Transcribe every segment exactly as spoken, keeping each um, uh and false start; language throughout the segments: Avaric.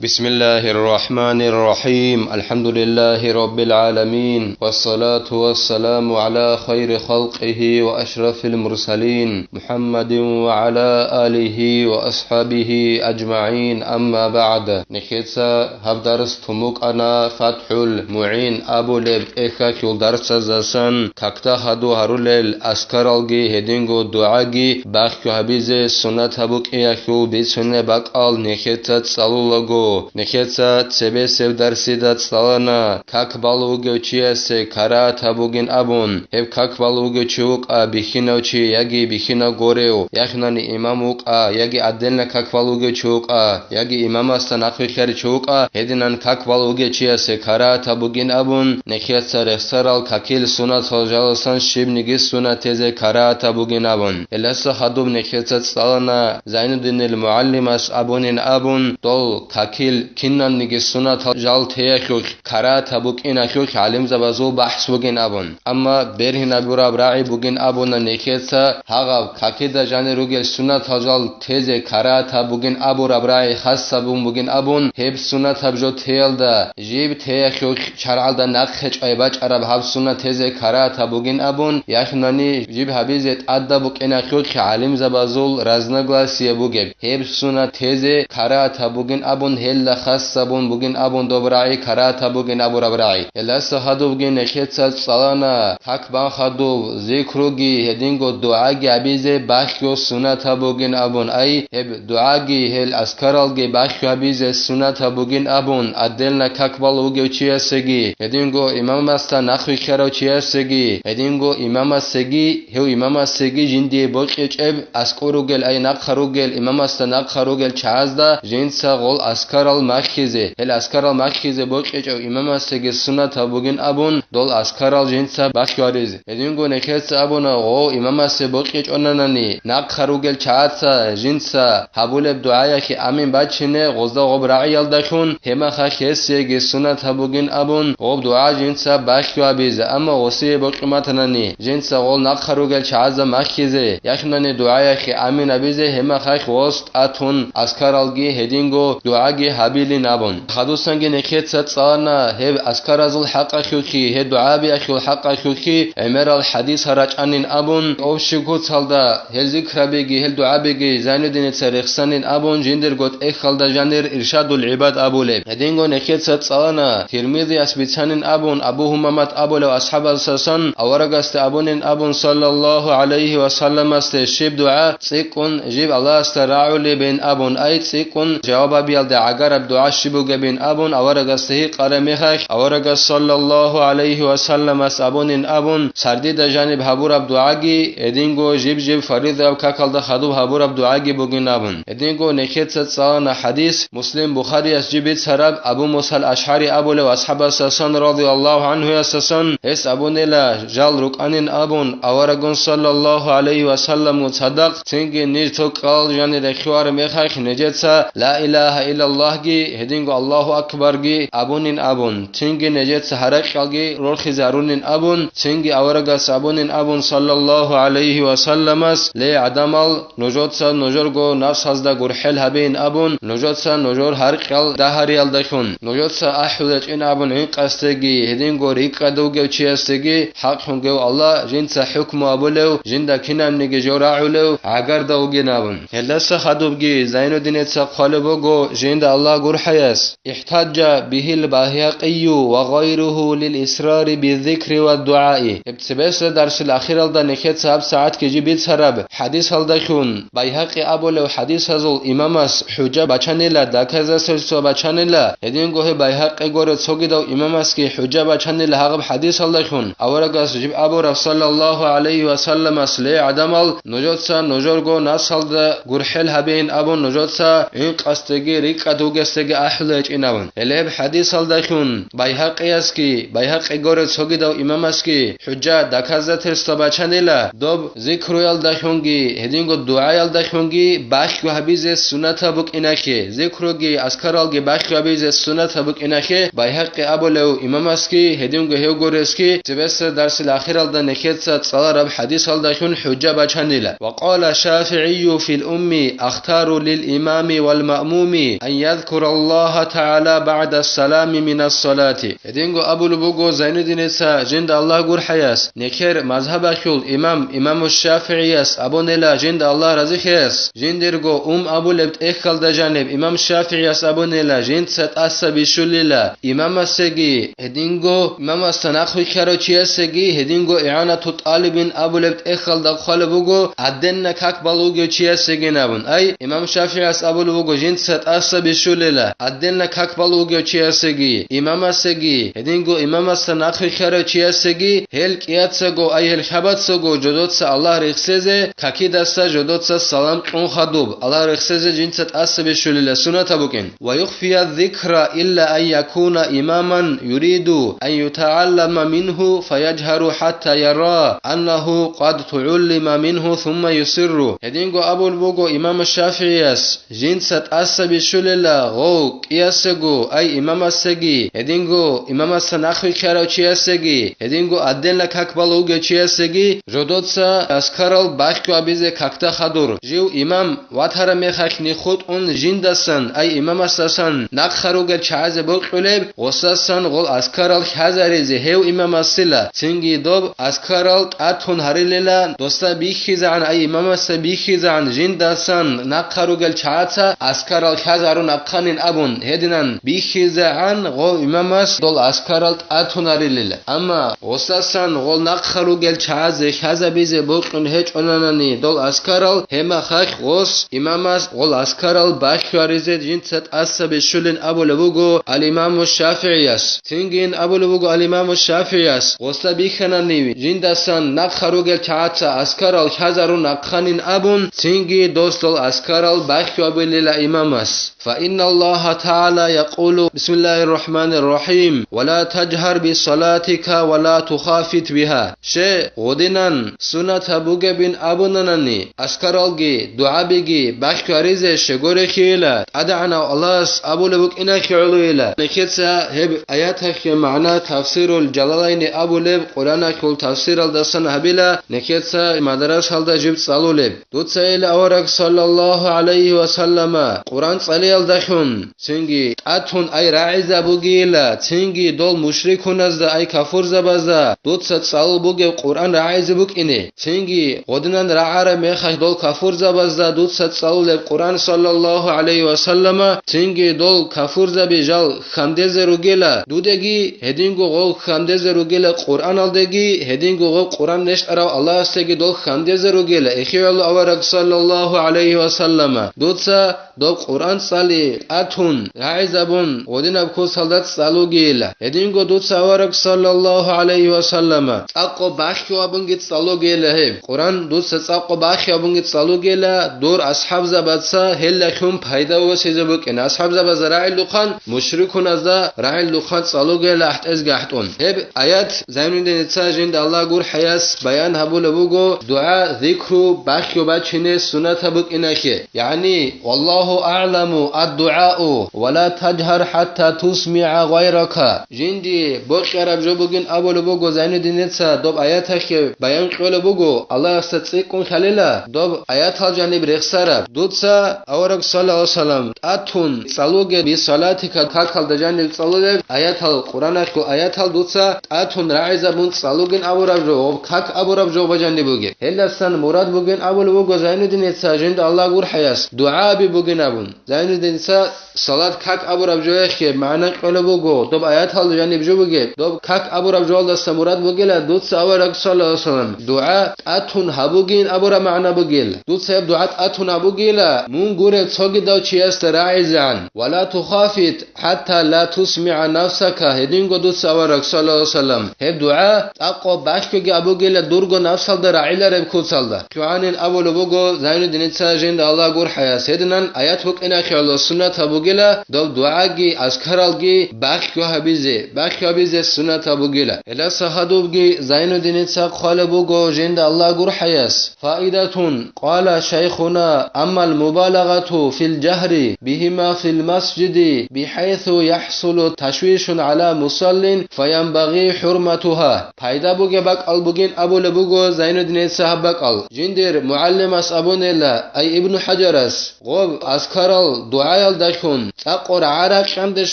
بسم الله الرحمن الرحيم. الحمد لله رب العالمين. والصلاة والسلام على خير خلقه وأشرف المرسلين محمد وعلى آله وأصحابه أجمعين. أما بعد. Нехеца гьаб дарс тумукъана ФатхӀул МугӀин абулеб тӀехьалъул дарсаздасан, какда хадув гьарулел аскаралги гьединго дугӀаги бахъ гьабизе суннат гьабукӀиялъул бицунеб бакӀал нехеца цӀалулаго, нехеца цебесеб дарсида цӀалана, как балев вугев чиясе карагьат гьабугин абун, гьеб как балев вугев чи вукӀа бихьинав чи яги бихьинав горев, яхинани имам вукӀа яги отдельно как балев вугев чи вукӀа, яги имамасда нахъвилълъарев чи вукӀа, гьединан как балев вугев чиясе карагьат гьабугин абун, нехеца рехсарал какил суннатал жаласан щибниги суннат тезе карагьат гьабугин абун. Гьелдаса хадуб нехеца цӀалана Зайнуддинил мугӀалимас абунин абун, дол какил кинабниги суннатал жал теялъулъ карагьат гьабукӀиналъулъ гӀалимзабазул бахӀс бугин абун. Амма бергьинабураб рагӀи бугин абуна нехеца гьагъаб какида жанир ругел суннатал жал тезе карагьат гьабугин абураб рагӀи хас гьабун бугин абун, гьеб суннатаб жо теялда жиб теялъулъ шаргӀалда нахъе чӀвай бачӀараб гьаб суннат тезе карагьат гьабугин абун, яхинани жиб гьабизе тӀадаб букӀиналъулъ гӀалимзабазул разногласие бугеб, гьеб суннат тезе карагьат гьабугин абун, гьелда хас гьабун бугин абун доб рагӀи карагьат гьабугин абураб рагӀи. Гьелдаса хадубги нехеца цӀалана, как бан хадуб, зикруги гьединго дугӀаги гьабизе бахъго суннат гьабугин абун, ай, гьеб дугӀаги гьел аскаралги бахъго гьабизе суннат гьабугин абун, отдельно как балев вугев чиясеги, гьединго имамасда нахъвилълъарав чиясеги, гьединго имамасеги, гьев имамасеги жиндие бокьичӀеб аскӀор ругел, ай, нахъа ругел, имамасда нахъа ругел чагӀазда жинца гъол аскарал махьизе, гьел аскарал махьизе бокьичӀев имамасеги суннат гьабугин абун, дол аскарал жинца бахъ гьаризе. Гьединго нехеца абуна, гъов имамасе бокьичӀонанани, нахъа ругел чагӀаца жинца гьабулеб дугӀаялъе амин бачине гъозда гъоб рагӀиялдалъун, гьемахалъ гьесиеги суннат гьабугин абун, гъоб дугӀа жинца бахъ гьабизе, амма гъосие бокьун батанани, жинца гъол нахъа ругел чагӀазда махьизе, яхинани дугӀаялъе амин абизе, гьемахалъ гъос тӀатун аскаралги гьединго дугӀаги гьабилин абун. Хадусанги нехеца цӀалана гьеб аскаразул хӀакъалъулъги, гьеб дугӀабиялъул хӀакъалъулъги гӀемерал хӀадис гьарачӀанин абун, ов щив куцалда гьел зикрабиги, гьел дугӀабиги Зайнуддиница рехсанин абун, жиндирго тӀехьалда жанир Иршадул ГӀибад абулеб. Гьединго нехеца цӀалана, Тирмизияс бицанин абун, Абу Гьумамат абулев асхӀабасдасан аварагасде абунин абун, саллаллагьу гӀалайгьи ва салламасде щиб дугӀа цӀикӀкӀун жиб Аллагьасда рагӀулебин абун, ай цӀикӀкӀун жаваб гьабиялда гӀагараб дугӀа щиб бугебин абун, аварагасда гьикъараб мехалъ, аварагас саллаллагьу гӀалайгьи ва салламас абунин абун, сардида жаниб гьабураб дугӀаги, гьединго жиб-жиб фаризаяб какалда хадуб гьабураб дугӀаги бугин абун. Гьединго нехеца цӀалана хӀадис, Муслим, Бухарияс жиб бицараб Абу Мусал АшгӀари абулев асхӀабасдасан, радияллагьу гӀанхуясдасан, гьес абунила, жал рукӀанин абун, аварагун саллаллагьу гӀалайгьи ва салламгун цадахъ, цинги ниж цо кӀкӀал жанир рехияраб мехалъ нижеца Ла илагьа иллаллагьги, гьединго Аллагьу акбарги абунин абун, цинги нижеца гьаракьалги рорхизе гьарунин абун, цинги аварагас абунин абун, саллаллагьу гӀалайгьи ва салламас, ле, гӀадамал, нужеца нужерго нафсазда гурхӀел гьабеин абун, нужеца нужер гьаркьал дагьариялдалъун, нужеца ахӀулечӀин абун гӀинкъасдеги, гьединго рикӀкӀад вугев чиясдеги, хӀакълъун гьев Аллагь жинца хӀукму абулев, жинда кинабниги жо рагӀулев гӀагарда вугин абун. Гьелдаса хадубги Зайнуддиница хъвалеб буго жинда Аллагь гурхӀаяс. احتج به البيهقي وغيره للإصرار بالذكر والدعاء. Гьеб цебесеб дарсил ахиралда нехеца гьаб сагӀатги жиб бицараб хӀадисалдалъун, Байгьакъи абулев хӀадисазул имамас хӀужа бачанила, доказательство бачанила, гьединго гьеб Байгьакъи гурев цогидав имамасги хӀужа бачанила гьагъаб хӀадисалдалъун, аварагас жиб абураб, саллаллагьу гӀалайгьи ва салламас, ле, гӀадамал, нужеца нужерго нафсалда гурхӀел гьабеин абун, нужеца гӀинкъасдеги рикӀкӀад вугесдеги ахӀулечӀин абун. Гьеле гьеб хӀадисалдалъун Байгьакъиясги, Байгьакъи гурев цогидав имамасги хӀужа, доказательство бачанила, доб зикруялдалъунги, гьединго дугӀаялдалъунги бахъго гьабизе суннатаб букӀиналъе, зикруги аскаралги бахъго гьабизе суннатаб букӀиналъе, Байгьакъи абулев имамасги, гьединго гьев гуресги цебесеб дарсил ахиралда нехеца цӀалараб хӀадисалдалъун хӀужа бачанила. وقال الشافعي في الأم: اختار للإمام والمأموم أن يذكر الله تعالى بعد السلام من الصلاة. Гьединго абулеб буго Зайнуддиница, жинда Аллагь гурхӀаяс, нехер мазгьабалъул имам, имаму ШафигӀияс абунела, жинда Аллагь разилъаяс, жиндирго ум абулеб тӀехьалда жаниб имам ШафигӀияс абунела, жинца тӀаса бищулила имамасеги, гьединго имамасда нахъ вихьарав чиясеги, гьединго игӀанату тӀалибин абулеб тӀехьалда хъвалеб буго, гӀаденна как балугев чиясегин абун. Ай, имам ШафигӀияс абулеб буго, жинца тӀаса бищулила, гӀаденна как балугев чиясеги, имамасеги, гьединго имамасда нахъ вихьарав чиясеги, гьел кӀияцаго, ай, гьел хабацаго жодоца Аллагь рехсезе, какидаса жодоца салам кьун хадуб, Аллагь рехсезе жинца тӀаса бищулила сунатаб букӀин. ويخفي الذكر إلا أن يكون إماما يريد أن يتعلم منه فيجهر حتى يرى أنه قد تعلم منه ثم يسر. Гьединго абулеб буго имам ШафигӀияс, жинца тӀаса бищулела гъов кӀиясего, ай имамасеги, гьединго имамасда нахъ вихьарав чиясеги, гьединго гӀаденна как балугев чиясеги, жодоца аскарал бахъго абизе какда хадур. Жив имам ватараб мехалъ нихутӀун жиндасан, ай имамасдасан нахъа ругел чагӀазе бокьулеб, гъосасан гъол аскарал хӀазаризе гьев имамасила, цинги доб аскарал тӀатун гьарилила, досда бихьизегӀан, ай имамасда бихьизегӀан, жиндасан нахъа ругел чагӀаца аскарал хӀазарун ахъанин абун, гьединан бихьизегӀан гъов имамас дол аскарал тӀатун гьарилила. Амма гъосасан гъол нахъа ругел чагӀазе хӀазабизе бокьун гьечӀонанани дол аскарал, гьеб мехалъ гъос имамас гъол аскарал бахъго гьаризе жинца тӀаса бищулин абулеб буго ал-Имаму ШафигӀияс. Цинги абулеб буго ал-Имаму ШафигӀияс, гъосда бихьанани жиндасан нахъа ругел чагӀаца аскарал хӀазарун ахъанин абун, цинги дос дол аскарал бахъго гьабилила имамас. فإن الله تعالى يقول: بسم الله الرحمن الرحيم، ولا تجهر بصلاتك ولا تخافت بها. Щай, гъодинан сунатаб бугебин абунанани, аскаралги дугӀабиги бахъго гьаризе щай гурелъийила, ТӀадегӀанав Аллагьас абулеб букӀиналъе гӀолойила. Нехеца гьеб аяталъе магӀна Тафсирул Жалалайни абулеб Къуръаналъул тафсиралдасан гьабила, нехеца мадрасалда жиб цӀалулеб. Дуца ил авараг саллаллагьу гӀалайгьи ва саллама Къуръан цӀалиялдалъун, цинги тӀатун ай рагӀизабугейила, цинги дол мушрикуназда ай кафурзабазда дуца цӀалул бугеб Къуръан рагӀизе букӀине, цинги гъодинан рагӀараб мехалъ дол кафурзабазда дуца цӀалулеб Къуръан саллаллагьу гӀалайгьи ва саллама, цинги дол кафурзаби жал хьандезе ругела, дудеги гьединго гъов хьандезе ругела, Къуръаналдеги гьединго гъов Къуръан рещтӀарав Аллагьасдеги дол хьандезе ругела, эхиялъул авараг саллаллагьу гӀалайгьи ва саллама. Дуца доб Къуръан цӀали тӀатун, рагӀизабун, гъодинаб куцалда цӀалугейила. Гьединго дуца авараг саллаллагьу гӀалайгьи ва саллама цӀакъго бахъго абунги цӀалугейила гьеб. Къуръан дуца цӀакъго бахъго абунги цӀалугейила, дур асхӀабзабаца гьелдалъун пайда босизе букӀин. АсхӀабзабазда рагӀилухъан, мушрикуназда рагӀилухъан цӀалугейила ахӀтӀезги ахӀтӀун. Гьеб аят Зайнуддиница жинда Аллагь гурхӀаяс баян гьабулеб буго дугӀа, зикру бахъго бачине сунатаб букӀиналъе. ЯгӀни, «Валлагьу агӀламу аддугӀау, ва ла таджгьар хӀатта тусмигӀа гъайрака». Жинди бокьараб жо бугин абулеб буго Зайнуддиница, доб аяталъе баян кьолеб буго, Аллагьасда цӀикӀкӀун лъалила, доб аятал жаниб рехсараб. Дуца, авараг саллаллагьу гӀалайгьи ва саллам, тӀатун цӀалуге, би салатика, какалда жаниб цӀалулеб аятал, Къуръаналъул аятал дуца тӀатун рагӀизабун цӀалугин абураб жо ва как абураб жо бажаниб бугеб. Гьелдасан мурад бугин абулеб буго Зайнуддиница жинда Аллагь гурхӀаяс дугӀаби бугин абун. Зайнуддиница салат как абураб жояхъе магӀна кьолеб буго, доб аятал жаниб жо бугеб, доб как абураб жоялдаса мурад бугила, дуца авараг саллаллагьу гӀалайгьи ва саллам дугӀа тӀатун гьабугин абураб магӀна бугила. Дуца гьеб дугӀа тӀатун гьабугила, мун гурев цогидав чиясда рагӀизегӀан. «Ва ла тухафит хӀатта ла тусмигӀа нафсака», гьединго дуца авараг саллаллагьу гӀалайгьи ва саллам гьеб дугӀа тӀакъо бахъгоги абугила дурго нафсалда рагӀилареб куцалда. КигӀанин абулеб буго Зайнуддиница жинда Аллагь гурхӀаяс, гьединан аят букӀиналъе гӀоло суннатаб бугила, доб дугӀаги азкаралги бахъго гьабизе, бахъго гьабизе суннатаб бугила. Гьелдаса гьадубги Зайнуддиница хъвалеб буго жинда Аллагь гурхӀаяс. فائدة. قال شيخنا: أما المبالغة في الجهر بهما في المسجد بحيث يحصل تشويش على مصل فينبغي حرمتها. Пайда бугеб бакӀал бугин абулеб буго Зайнуддиница гьаб бакӀал. Жиндир мугӀалимас абунела, ай Ибну ХӀажарас, гъоб азкарал дугӀа Аялдалъун цӀакъо рагӀа-ракьанде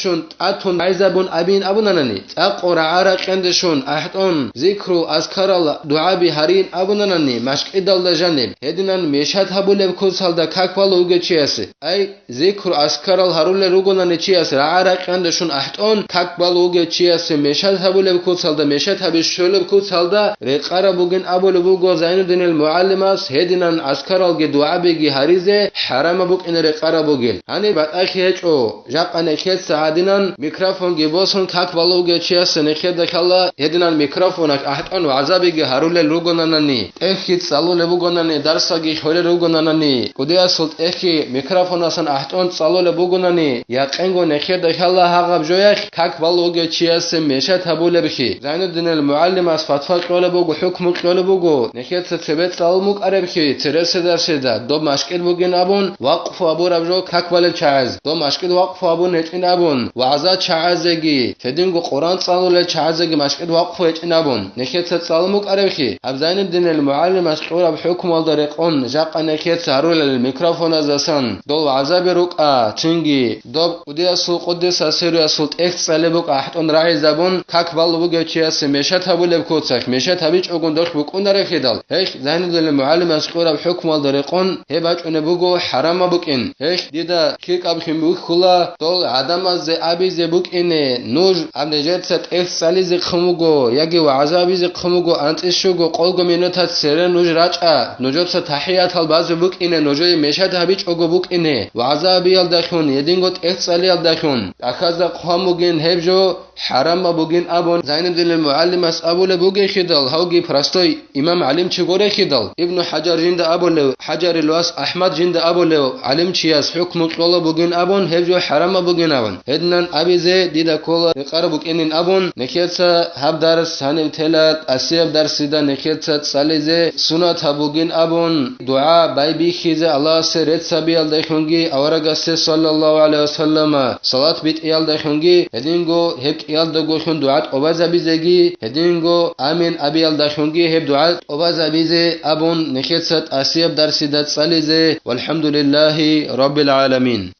щун тӀатун гӀайзабун абин абунанани, цӀакъо рагӀа-ракьанде щун ахӀтӀун зикру, азкарал, дугӀаби гьарин абунанани, машкӀидалда жаниб, гьединан мешат гьабулеб куцалда как балев вугев чиясе. Ай, зикру, азкарал гьарулел ругонани чияс рагӀа-ракьанде щун ахӀтӀун, как балев вугев чиясе мешат гьабулеб куцалда, мешат гьаби щолеб куцалда рекъараб бугин абулеб буго Зайнуддинил мугӀалимас, гьединан азкаралги дугӀабиги гьаризе хӀарамаб букӀине рекъараб бугин. Гьаниб батӀалъи гьечӀо, жакъа нехеца гьадинан микрофонги босун, как балев вугев чиясе нехеда лъала гьединан микрофоналъ ахӀтӀун вагӀзабиги гьарулел ругонанани, тӀехьги цӀалулеб бугонани, дарсаги хьолел ругонанани, кӀудиясул тӀехьги микрофонасан ахӀтӀун цӀалулеб бугонани, якъинго нехеда лъала гьагъаб жоялъ как балев вугев чиясе мешат гьабулебхи. Зайнуддинил мугӀалимас фатва кьолеб буго, хӀукму кьолеб буго, нехеца цебе цӀалун букӀарабхи, цереседа-седа, доб машкӀид бугин абун, вакъфу абураб жо как балел чагӀаз, доб машкӀид вакъфу абун гьечӀин абун, вагӀза чагӀазеги, гьединго Къуран цӀалулел чагӀазеги машкӀид вакъфу гьечӀин абун, нехеца цӀалун букӀарабхи, гьаб Зайнуддинил мугӀалимас кьураб хӀукмуялда рекъон, жакъа нехеца гьарулел микрофоназасан дол вагӀзаби рукӀа, цинги доб кӀудиясул къуддиса сирруясул тӀехь цӀалеб букӀа ахӀтӀун рагӀизабун, как балев вугев чиясе мешат гьабулеб куцалъ, мешат гьабичӀогун долъ букӀунарехидал, гьелъ Зайнуддинил мугӀалимас кьураб хӀукмуялда рекъон гьеб бачӀунеб буго хӀарамаб букӀин. Гьелъ дида лъикӀаб хин бихьула дол гӀадамазде абизе букӀине, нуж гьаб нижеца тӀехь цӀализехъин вуго яги вагӀза абизехъин вуго анцӀила щуго къолго минутаца цере нуж рачӀа, нужеца тахӀиятал базе букӀине, нужее мешат гьабичӀого букӀине, вагӀза абиялдалъун, гьединго тӀехь цӀалиялдалъун, тӀахьазда хъван бугин гьеб жо, хӀарамаб бугин абун, Зайнуддинил мугӀалимас абулеб бугехидал, гьавги простой имам гӀалимчи горехидал, Ибну ХӀажар жинда абулев, ХӀажарил вас АхӀмад жинда абулев гӀалимчияс хӀукму кьола бугин абун, гьеб жо хӀарамаб бугин абун. Гьединан абизе дида ккола рекъараб букӀинин абун, нехеца гьаб дарс гьаниб тела, тӀасияб дарсида нехеца цӀализе сунат гьабугин абун, дугӀа байбихьизе Аллагьасе рецц гьабиялдалъунги аварагасе саллаллагьу гӀалайгьи вассаллама салат битӀиялдалъунги гьединго гьеб кӀиялдагоян дугӀа тӀубазабизеги, гьединго амин абиялдалъунги гьеб дугӀа тӀубазабизе абун, нехеца тӀасияб дарсида цӀализе. ВалхӀамдулиллагьи раббил гӀаламин.